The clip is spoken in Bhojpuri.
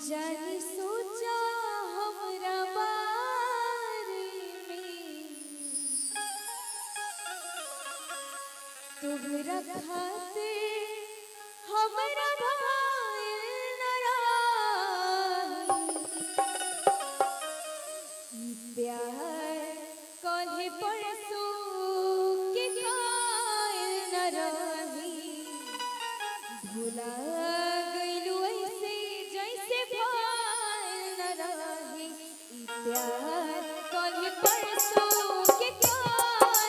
जानी सोचा हमरा बारे में, तोहरा खातिर हमरा भइल नाराज। ई प्यार काल्हे परसों के कायल न रही, भुला गइलू ऐसे जैसे भइल न रही। ई प्यार